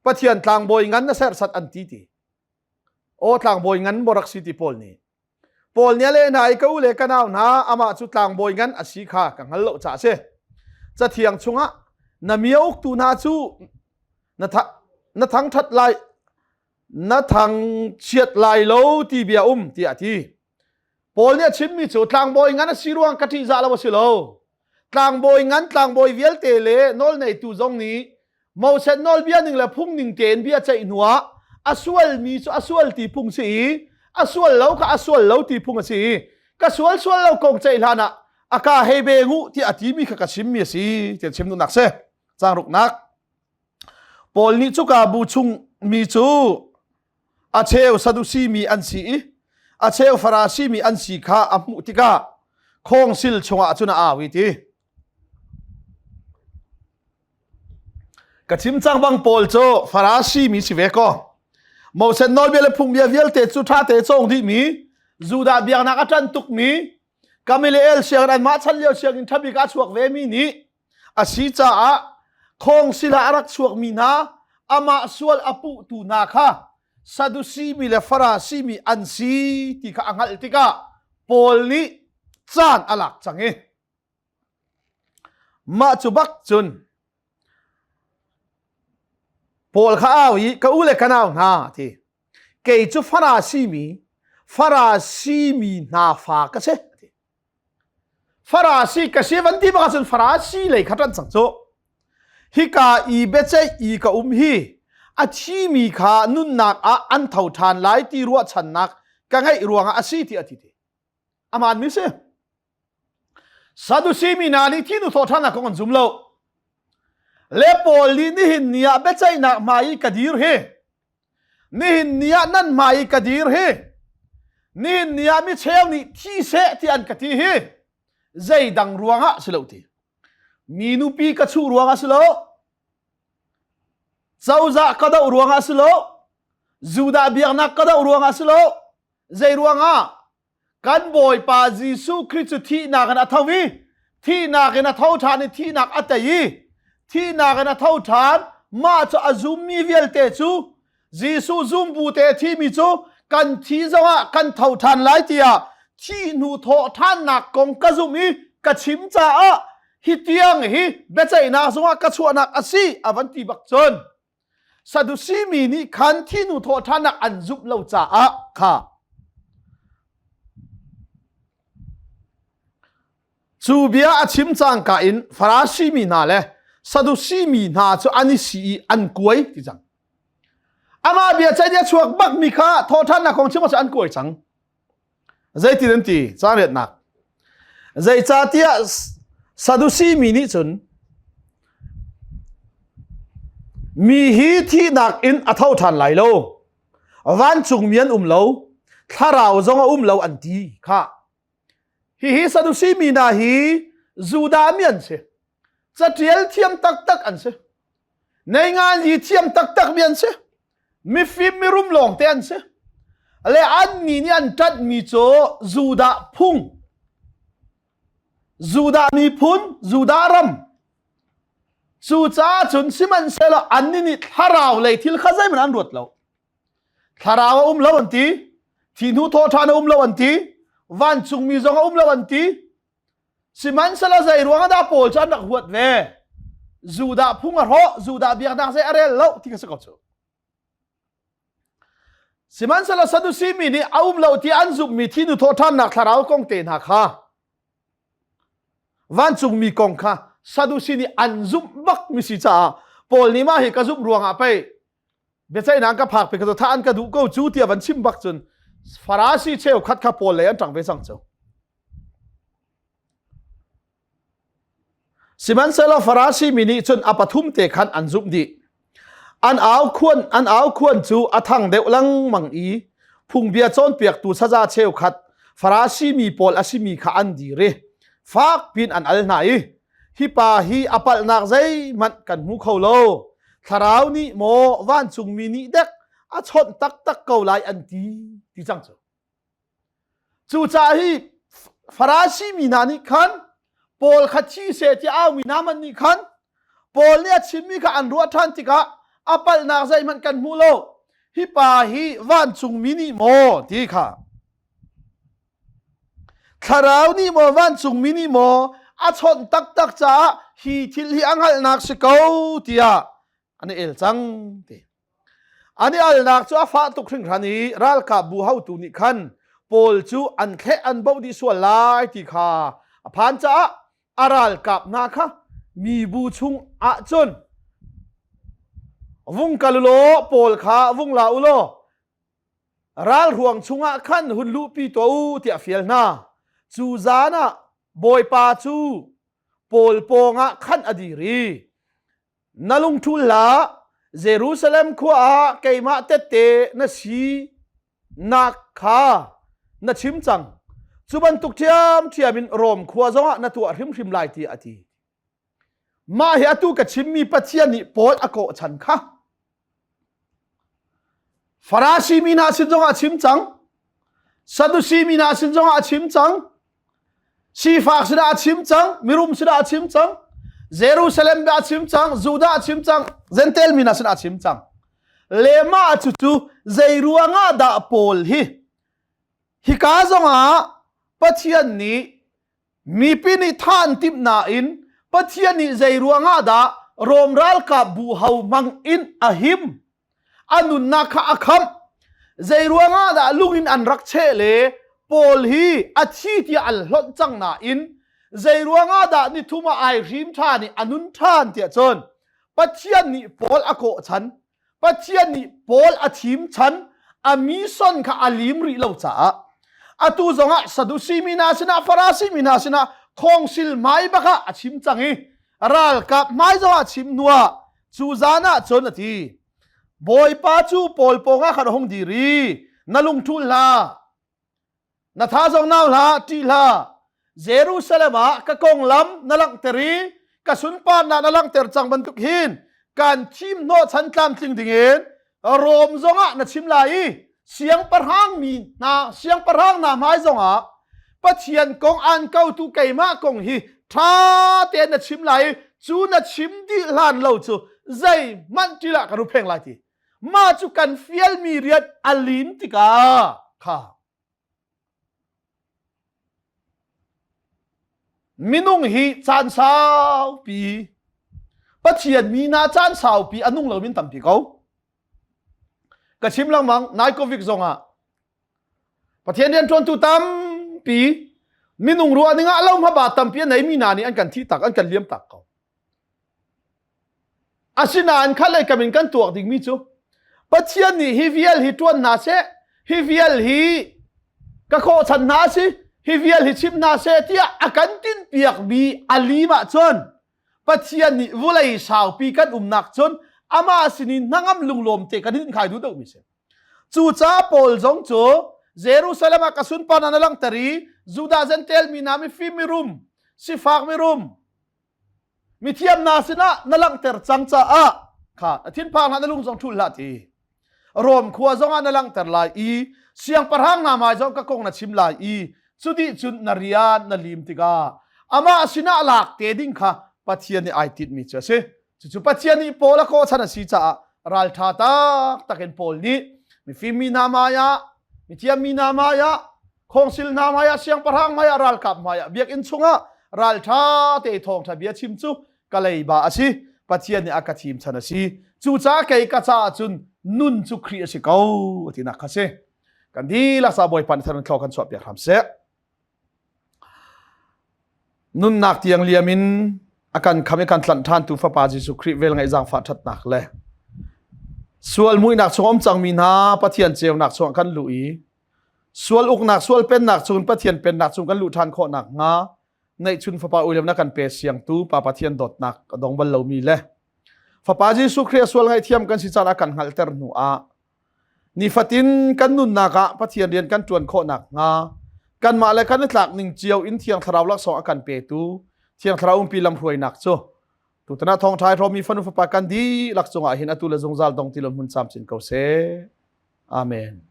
Pathian tlangbawi ngan na serhsat an ti ti. Aw tlangbawi ngan maw rak si ti Paul nih. Paul nih a leh hna i ka u le ka nau hna amah cu tlangbawi ngan a si kha ka hngal lo caah a si. Cathiang chungah na mi a uktu hna cu na, tha, na thangṭhat lai na thangchiat lai lo ti bia um tiah a ti. Paul nih a chimmi cu tlangbawi ngan a si ruang ka ṭihzah lo a si lo. Tlangbawi ngan tlangbawi vialte le nawlneitu zong nih Moses nawlbia ning le phung ning tein bia ceih hnuah a sualmi cu a sual ti phung si i a sual lo kha a sual lo ti phung a si i ka sual sual lo kong ceih hlan ah a ka hei be ngu tiah a timi kha ka chimmi a si tiah chim duhnak si. Caang ruknak Paul nih cuka bu chung mi cu a cheu Sadusi mi an si i a cheu Farasi mi an si kha a hmuh tikah khawngsil chungah cun a au i ti. Ka chim cang bang Paul cu Farasi mi si ve ko. Moses nawlbia le phungbia vialte cu ṭha te cawng dihmi, Judah biaknak a ṭan tukmi, Gamaliel sianginn anmah chan lio sianginn ṭha bik ah chuak vemi nih a si caah khawngsil ah a rak chuakmi hna amah sual a puhtu hna kha Sadusi mi le Farasi mi an si ti kha a hngalh tikah Paul nih caan a lak cang i mah cu bak cun Paul kha au i ka u le ka nau hna a ti kei cu Farasi mi Farasi mi hna fa ka si Farasi ka si van ti bak ahcun Farasi lei kha ṭan cang cu. Hika i biaceih i ka um hi a thimi kha nunnak ah an tho ṭhan lai ti ruahchannak ka ngeih ruangah a si ti a ti ti. Amaan mi si. Sadusi mi hna nih thinu thawh ṭhannak kong an zum lo. Le Paul nih nihin ni ah biaceihnak hmai i ka dir hi Nihin ni ah nan hmai i ka dir hi nihin ni ah micheu nih thi seh ti an ka ti hi zeidang ruangah si lo ti. Mi nupi ka chuh ruangah si lo. Cozah ka doh ruangah si lo. Judah biaknak ka doh ruangah si lo. Zei ruangah? Kan Bawipa Jesuh Khrih cu thihnak in a tho i thihnak in a tho ṭhan i thihnak a tei i thihnak in a tho ṭhan mah cu a zummi vialte cu Jesuh zumbu te a thimi cu kan thi zongah kan tho ṭhan lai tiah thih hnu thawh ṭhannak kong ka zumh i ka chim caah hi tiang hi biaceihnak zungah ka chuahnak a si a van ti bak cun Sadusi mi nih khan thinu thawhṭhannak an zumh lo caah kha cu bia a chim cangka in Farasi mi hna le Sadusi mi hna cu an i si i an kuai ti cang. Amah bia ceih a chuak bak mi kha thawhṭhannak kong chim an kuai cang. Zeitin an ti? Caang riatnak. Zeicahtiah Sadusi mi nih cun mi hi thihnak in a tho ṭhan lai lo. Vancungmi an um lo. Thlarau zong a um lo an ti kha. Hihi Sadusi mi hna hi Judah mi an si. Caṭial thiam taktak an si. Neingan yi thiam taktak mi an si. Mifim mirum lawng te an si. Le an mi nih an ṭanhmi cu Judah phung, Judah miphun, Judah ram. Cucaah cun sihmanhsehlaw annih nih thlarau lei thil kha zeihmanh an ruat lo. Thlarau a um lo an ti, thi hnu thawhṭhan a um lo an ti, vancungmi zong a um lo an ti, Sihmanhsehlaw zei ruang dah Paul cu an rak huat ve? Judah phung a hrawh, Judah biaknak zei a rel lo ti ka si ko cu. Sihmanhsehlaw Sadusi mi nih a um lo ti an zumhmi thinu thawhṭhannak thlarau kong te hna kha vancungmi kong kha Sadusi nih an zumh bak mi si caah Paul nih mah hi ka zumh ruangah pei biaceihnak ka phak pe ka tha an ka duh ko cu tiah van chim bak cun Farasi cheukhat kha Paul lei an ṭang ve cang cu. Sihmanhsehlaw Farasi mi nih cun a pathum te khan an zumh dih. An au khuan an au khuan cu a thang deuh lengmang i phungbia cawnpiaktu saza cheukhat Farasi mi pawl a simi kha an dir i fak pin an al hna i hi pa hi a palhnak zeihmanh kan hmu kho lo. Thlarau nih maw vancungmi nih dek a chawnh taktak ko lai an ti ti cang cu. Cucaah hi Farasi mi hna nih khan Paul kha thi seh ti aumi hna man nih khan Paul nih a chimmi kha an ruah ṭhan tikah a palhnak zeihmanh kan hmu lo. Hi pa hi vancungmi nih maw ti kha Thlarau nih maw vancungmi nih maw a chawnh taktak caah hi thil hi a hngalhnak si ko tiah an i el cang ti. An i alnak cu a fah tuk hringhran i ralkapbu haotu nih khan Paul cu an thleh an boh dih sual lai ti kha a phan caah a ralkap hna kha mibu chung ah cun vung kal u law Paul kha vung la u law ralhruang chungah khan hun luhpi tuah u tiah a fial hna. Cu zan ah Bawipa cu Paul pawngah khan a dir i Na lungṭhul hlah, Jerusalem khua ah keimah tette na si nak kha na chim cang. Cu bantuk ṭhiamṭhiam in Rom khua zongah na tuah hrimhrim lai tiah a ti. Mah hi atu ka chimmi Pathian nih Paul a kawh chan kha. Farasi mi hna sin zongah a chim cang. Sadusi mi hna sin zongah a chim cang. Sifak sinah a chim cang. Mirum sinah a chim cang. Jerusalem a chim cang. Judah a chim cang. Gentile mi hna sinah a chim cang. Le mah cu cu zei ruangah dah Paul hi hika zongah Pathian nih Mipi nih thah an timh nain Pathian nih zei ruangah dah Rom ralkap bu ho hmang in a him? A nunnak kha a khamh. Zei ruangah dah lung in an rak cheh le Paul hi a thi tiah an hlonh cang nain zei ruangah dah nithum ah ai hrim ṭhan i a nun ṭhan tiah cun Pathian nih Paul a kawh chan Pathian nih Paul a thim chan a mission kha a lim rih lo caah atu zongah Sadusi mi hna sinah Farasi mi hna sinah khawngsil hmai bak ah a chim cang i ralkap hmai zongah a chim hnuah cu zan ah cun a ti Bawipa cu Paul pawngah khan a hung dir i na lungṭhul hlah Na tha zong nau hlah, ṭih hlah. Jerusalem ah ka konglam na langhter i ka sunparnak na langhter cang bantuk hin kan thim hnawh chan tlamtling dingin Rom zongah na chim lai i siangpahrang mi hna siangpahrang hna hmai zongah Pathian kong an kotu keimah kong hi ṭha tein na chim lai i cu na chim dih hlan lo cu zeihmanh ṭil ah ka rupheng lai ti. Mah cu kan fialmi rian a lim tikah kha Minung hi caan saupi Pathian mi hna caan saupi a nung lomi tampi ko. Ka chim lengmang nai Covid zongah Pathian rianṭuantu tampi minung ruah ning ah lo hmaba tampi a neimi hna nih an kan thih tak an kan liam tak ko. Asinain khat lei kam in kan tuak dingmi cu Pathian nih hi vial hi ṭuan hna seh, hi vial hi ka khawhchan hna si, hi vial hi chim hna seh tiah a kan tinhpiakmi a lim ahcun Pathian nih vulei saupi kan umnak cun amah sinin hnangam lunglawm te kan in khai duh deuhmi si. Cucaah Paul zong cu Jerusalem ah ka sunparnak na langhter i Judah Jentail mi hna mifim mirum, sifak mirum, mithiam hna sinah na langhter cang caah kha na thinphang hlah na lung zong ṭhul hlah ti Rom khua zongah na langhter lai i siangpahrang hna hmai zong ka kong na chim lai i cudih cun na rian na lim tikah amah sinah lak te ding kha Pathian nih ai tinhmi cu a si cucu Pathian nih Paul a kawhchan a si caah ralṭha taktak in Paul nih mifim mi hna hmaiah mithiam mi hna hmaiah khawngsil hna hmaiah siangpahrang hmaiah ralkap hmaiah biakinn chungah ralṭha te thawngṭha bia chim cu ka leiba a si Pathian nih a ka thim chan a si cucaah kei ka caah cun nun cu Khrih a si ko tinak kha si kan dihlak sa Bawipa nih tharin thlaw kan chuah piak hram seh nunnak tiang liam in a kan kham i kan tlanh ṭhan tu fapa Jesuh Khrih vel ngaih zaangfah ṭhatnak le sual muihnak chung um cangmi hna Pathian ceunak chungah kan luh i Sual uknak, sual pennak chung Pathian pennak chung kan luh ṭhan khawh nakhnga neihchun Fapa William na kan pe siangtu Pa Pathian dawtnak a dong bal lomi le Fapa Jesuh Khrih a sual ngaihthiam kan si caan a kan hngalhter hnu ah nifatin kan nunnak ah Pathian rian kan ṭuan khawh nakhnga kanmah le kan i tlak ning cio in Thiang Thlarau laksawng a kan petu Thiang Thlarau umpi lamhruainak cu tutan ah thawngṭha i hrawmmi fanu fapa kan dihlak cungah hin atu le zungzal dong ti lo hmun camcin ko seh. Amen.